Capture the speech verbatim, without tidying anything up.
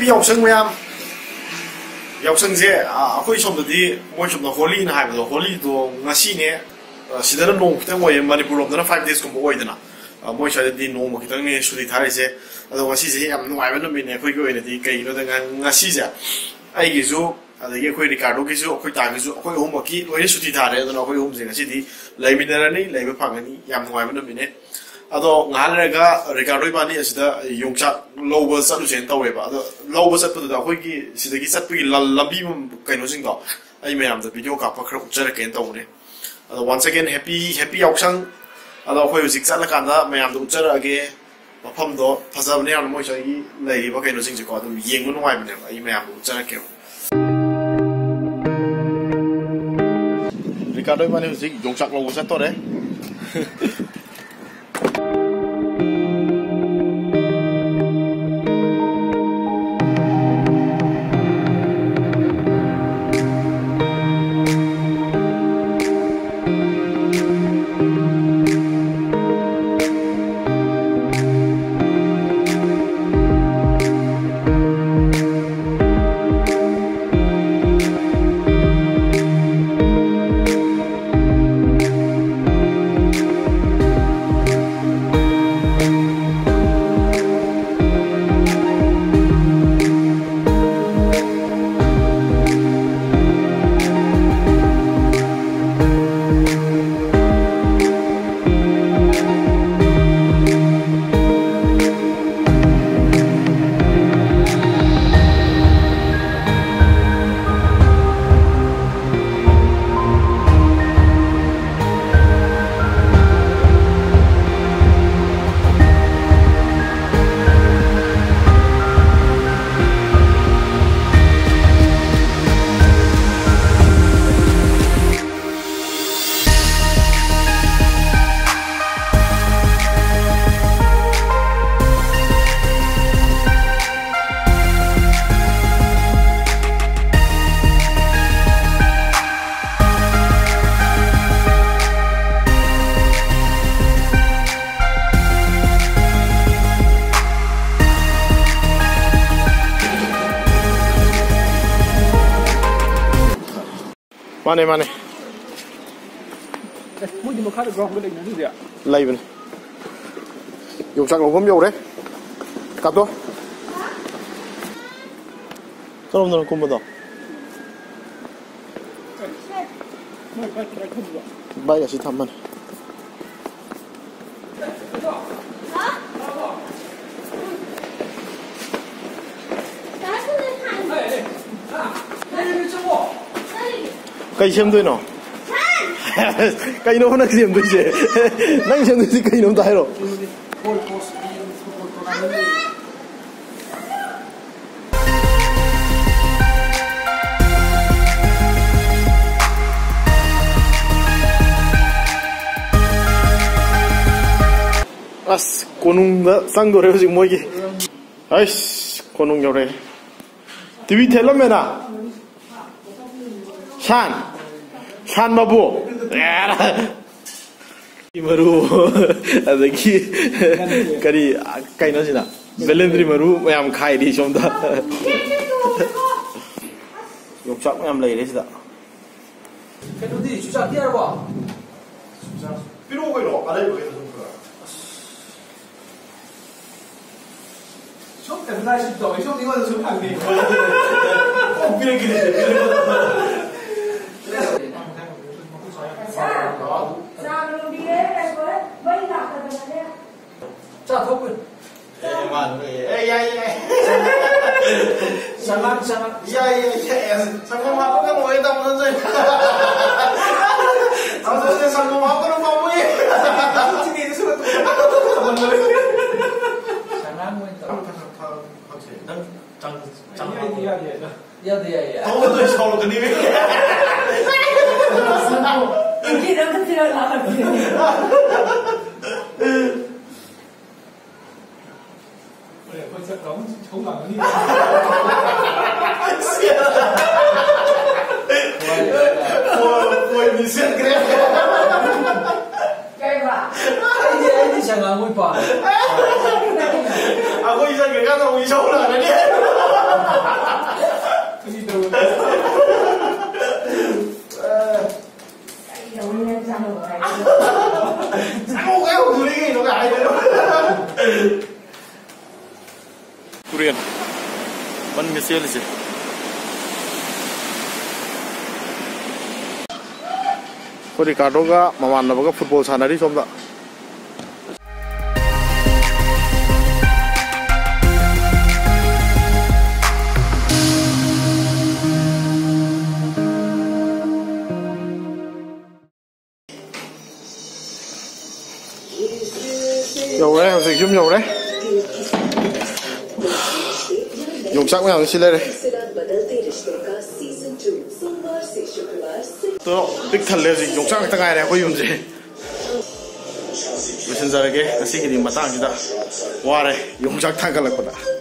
ꯌꯥꯎꯁꯪ ꯃꯌꯥꯝ, ꯌꯥꯎꯁꯪꯁꯦ, ꯑ, ꯑꯩꯈꯣꯏ ꯁꯣꯝꯗꯗꯤ, ꯃꯣꯏ ꯁꯣꯝꯗ ꯍꯣꯂꯤꯅ ꯍꯥꯏꯕꯗꯣ, ꯍꯣꯂꯤꯗꯣ ꯉꯁꯤꯅꯦ꯫ ꯑ, ꯁꯤꯗꯅ ꯅꯣꯡ ꯈꯤꯇꯪ ꯑꯣꯏꯌꯦ, ꯃꯅꯤꯄꯨꯔ ꯂꯣꯝꯗꯅ ꯐꯥꯏꯚ ꯗꯦꯖꯀꯨꯝꯕ ꯑꯣꯏꯗꯅ꯫ ꯑ, ꯃꯣꯏ ꯁ꯭ꯋꯥꯏꯗꯗꯤ ꯅꯣꯡꯃ ꯈꯤꯇꯪꯅꯦ ꯁꯨꯇꯤ ꯊꯥꯔꯤꯁꯦ꯫ ꯑꯗꯣ ꯉꯁꯤꯁꯦ ꯌꯥꯝ ꯅꯨꯡꯉꯥꯏꯕ ꯅꯨꯃꯤꯠꯅꯦ ꯑꯩꯈꯣꯏꯒꯤ ꯑꯣꯏꯅꯗꯤ꯫ ꯀꯩꯒꯤꯅꯣꯗ ꯉ-, ꯉꯁꯤꯁꯦ ꯑꯩꯒꯤꯁꯨ, ꯑꯗꯒꯤ ꯑꯩꯈꯣꯏ ꯔꯤꯀꯥꯔꯗꯣꯒꯤꯁꯨ, ꯑꯩꯈꯣꯏ ꯇꯥꯒꯤꯁꯨ, ꯑꯩꯈꯣꯏ ꯑꯍꯨꯝꯃꯛꯀꯤ ꯂꯣꯏꯅ ꯁꯨꯇꯤ ꯊꯥꯔꯦ꯫ ꯑꯗꯨꯅ ꯑꯩꯈꯣꯏ ꯑꯍꯨꯝꯁꯦ ꯉꯁꯤꯗꯤ ꯂꯩꯃꯤꯟꯅꯔꯅꯤ, ꯂꯩꯕ ꯐꯪꯒꯅꯤ꯫ ꯌꯥꯝ ꯅꯨꯡꯉꯥꯏꯕ ꯅꯨꯃꯤꯠꯅꯦ꯫ ꯑꯗꯣ ꯉꯥꯏꯍꯥꯛ ꯂꯩꯔꯒ ꯔꯤꯀꯥꯔꯗꯣ ꯏꯕꯥꯅꯤ ꯑꯁꯤꯗ ꯌꯣꯡꯆꯥꯛ ꯂꯧꯕ ꯆꯠꯂꯨꯁꯦꯅ ꯇꯧꯋꯦꯕ꯫ ꯑꯗꯣ ꯂꯧꯕ ꯆꯠꯄꯗꯨꯗ ꯑꯩꯈꯣꯏꯒꯤ ꯁꯤꯗꯒꯤ ꯆꯠꯄꯒꯤ ꯂ-, ꯂꯝꯕꯤ ꯃ-, ꯀꯩꯅꯣꯁꯤꯡꯗꯣ ꯑꯩ ꯃꯌꯥꯝꯗ ꯚꯤꯗꯤꯑꯣ ꯀꯥꯞꯄ ꯈꯔ ꯎꯠꯆꯔꯛꯀꯦꯅ ꯇꯧꯕꯅꯦ꯫ ꯑꯗꯣ once again, happy, happy ꯌꯥꯎꯁꯪ꯫ ꯑꯗꯣ ꯑꯩꯈꯣꯏ ꯍꯧꯖꯤꯛ ꯆꯠꯂꯀꯥꯟꯗ ꯃꯌꯥꯝꯗ ꯎꯠꯆꯔꯛꯑꯒꯦ꯫ ꯃꯐꯝꯗꯣ ꯐꯖꯕꯅꯦ ꯌꯥꯝꯅ, ꯃꯣꯏ ꯁ꯭ꯋꯥꯏꯒꯤ ꯂꯩꯔꯤꯕ ꯀꯩꯅꯣꯁꯤꯡꯁꯦꯀꯣ, ꯑꯗꯨꯝ ꯌꯦꯡꯕ ꯅꯨꯡꯉꯥꯏꯕꯅꯦꯕ꯫ ꯑꯩ ꯃꯌꯥꯝꯗ ꯎꯠꯆꯔꯛꯀꯦꯕ꯫ ꯔꯤꯀꯥꯔꯗꯣ ꯏꯕꯥꯅꯤ ꯍꯧꯖꯤꯛ ꯌꯣꯡꯆꯥꯛ ꯂꯧꯕ ꯆꯠꯇꯣꯔꯦ꯫ ꯃꯥꯅꯦ, ꯃꯥꯅꯦ꯫ ꯑꯦ, ꯃꯣꯏꯗꯤ ꯃꯈꯥꯗ ground ꯂꯩꯅ ꯑꯗꯨꯗꯤ? ꯂꯩꯕꯅꯦ꯫ ꯌꯣꯡꯆꯥꯛ ꯂꯧꯐꯝ ꯌꯧꯔꯦ꯫ ꯀꯥꯞꯇꯣ꯫ ꯀꯔꯣꯝꯗꯅꯣ ꯀꯨꯝꯕꯗꯣ? ꯕꯥꯏꯛ ꯑꯁꯤ ꯊꯝꯕꯅꯦ꯫ ꯀꯩ ꯁꯦꯝꯗꯣꯏꯅꯣ? ꯀꯩꯅꯣ ꯅꯪ ꯁꯦꯝꯗꯣꯏꯁꯦ? ꯅꯪ ꯁꯦꯝꯗꯣꯏꯁꯤ ꯀꯩꯅꯣ ꯑꯝꯇ ꯍꯥꯏꯔꯣ꯫ ꯑꯁ, ꯀꯣꯅꯨꯡꯗ ꯆꯪꯗꯣꯔꯦ ꯍꯧꯖꯤꯛ ꯃꯣꯏꯒꯤ꯫ ꯑꯩꯁ, ꯀꯣꯅꯨꯡ ꯌꯧꯔꯛꯑꯦ꯫ ꯇꯤꯚꯤ ꯊꯦꯠꯂꯝꯃꯦꯅ꯫ ꯁꯥꯟ꯫ ꯁꯥꯟ ꯃꯕꯨ꯫ ꯃꯔꯨ꯫ ꯑꯗꯒꯤ ꯀꯔꯤ, ꯀꯩꯅꯣ ꯁꯤꯅ? ꯕꯦꯂꯦꯟꯗ꯭ꯔꯤ ꯃꯔꯨ ꯃꯌꯥꯝ ꯈꯥꯏꯔꯤ ꯁꯣꯝꯗ꯫ ꯌꯣꯡꯆꯥꯛ ꯃꯌꯥꯝ ꯂꯩꯔꯦ ꯁꯤꯗ꯫ ꯀꯩꯅꯣꯗꯤ ꯆꯨꯖꯥꯛꯇꯤ ꯌꯥꯔꯕꯣ? ꯄꯤꯔꯛꯑꯣ ꯀꯩꯅꯣ, ꯑꯔꯩꯕꯈꯩꯗꯣ ꯑꯗꯨꯝ ꯄꯨꯔꯛꯑꯣ꯫ ꯁꯨꯝ advertise ꯇꯧꯋꯦ, ꯁꯨꯝ ꯃꯤꯉꯣꯟꯗ ꯁꯨꯝ ꯍꯪꯉꯦ꯫ ꯀꯣꯛ ꯄꯤꯔꯛꯈꯤꯗꯦ꯫ ꯆꯥ ꯂꯣꯟꯕꯤꯔꯦ, ꯉꯥꯏꯈꯣ, ꯃꯩ ꯂꯥꯛꯇꯗꯅꯅꯦ꯫ ꯆꯥ ꯊꯛꯄ꯫ ꯑꯦ, ꯃꯥ ꯑꯗꯨꯝ ꯂꯩꯌꯦ꯫ ꯑꯦ, ꯌꯥꯏ, ꯌꯥꯏ꯫ ꯆꯉꯥꯡ, ꯆꯉꯥꯡ꯫ ꯌꯥꯏ, ꯌꯥꯏ, ꯌꯥꯏ꯫ ꯁꯪꯒꯣꯝ ꯍꯥꯞꯄꯒ ꯂꯣꯏꯔꯦ, ꯇꯥꯃꯣ ꯅꯪꯁꯨ꯫ ꯇꯥꯃꯣ ꯅꯪꯁꯨ ꯁꯪꯒꯣꯝ ꯍꯥꯞꯄꯒ ꯄꯥꯝꯃꯨꯏ꯫ ꯆꯉꯥꯡ ꯑꯣꯏꯅ ꯇꯧꯔꯣ꯫ ꯊꯛ, ꯊꯛ, ꯊꯛ, ꯊꯛꯁꯦ꯫ ꯅꯪ ꯆꯥꯡ, ꯆꯥꯡ ꯌꯥꯗꯦ, ꯍꯥꯞꯄꯣ꯫ ꯌꯥꯗꯦ, ꯌꯥꯗꯦ꯫ ꯌꯥꯗꯦ, ꯌꯥꯏ, ꯌꯥꯏ꯫ ꯇꯥꯃꯣ ꯑꯗꯨ ꯁꯥꯎꯔꯛꯀꯅꯤ꯫ ꯏꯟꯗꯤꯔ ꯑꯝꯇ ꯄꯤꯔꯛꯑꯣ, ꯂꯥꯛꯑꯒꯦ꯫ ꯍꯣꯏ, ꯑꯩꯈꯣꯏ ꯆꯠꯈ꯭ꯔ ꯑꯃꯨꯛ ꯏꯁꯧ ꯂꯥꯡꯒꯅꯤ꯫ ꯍꯣꯏ, ꯍꯣꯏ, ꯃꯤ ꯆꯠꯈ꯭ꯔꯦ꯫ ꯀꯩꯕ? ꯑꯩꯗꯤ, ꯑꯩꯗꯤ ꯁꯉꯥꯡ ꯑꯣꯏ ꯄꯥꯝꯃꯦ꯫ ꯑꯩꯈꯣꯏ ꯆꯠꯈ꯭ꯔꯀꯥꯟꯗ ꯑꯃꯨꯛ ꯏꯁꯧ ꯂꯥꯡꯒꯅꯤ꯫ ꯀꯔꯤ ꯇꯧꯔꯒꯦ? ꯇꯨꯔꯦꯟ ꯃꯅꯤꯡꯗ ꯆꯦꯜꯂꯤꯁꯦ꯫ ꯑꯩꯈꯣꯏ ꯔꯤꯀꯥꯔꯗꯣꯒ ꯃꯃꯥꯟꯅꯕꯒ ꯐꯨꯠꯕꯣꯜ ꯁꯥꯟꯅꯔꯤ ꯁꯣꯝꯗ꯫ ꯌꯧꯔꯦ, ꯍꯧꯖꯤꯛ ꯌꯨꯝ ꯌꯧꯔꯦ꯫ ꯌꯣꯡꯆꯥꯛ ꯃꯌꯥꯝꯁꯤ ꯂꯩꯔꯦ꯫ ꯇꯣ ꯄꯤꯛ ꯊꯜꯂꯦ ꯍꯧꯖꯤꯛ, ꯌꯣꯡꯆꯥꯛ ꯉꯥꯛꯇ ꯉꯥꯏꯔꯦ ꯑꯩꯈꯣꯏ ꯌꯨꯝꯁꯦ꯫ ꯂꯣꯏꯁꯤꯟꯖꯔꯒꯦ ꯉꯁꯤꯒꯤꯗꯤ ꯃꯇꯥꯡꯁꯤꯗ, ꯋꯥꯔꯦ ꯌꯣꯡꯆꯥꯛ ꯊꯥꯡꯒꯠꯂꯛꯄꯗ꯫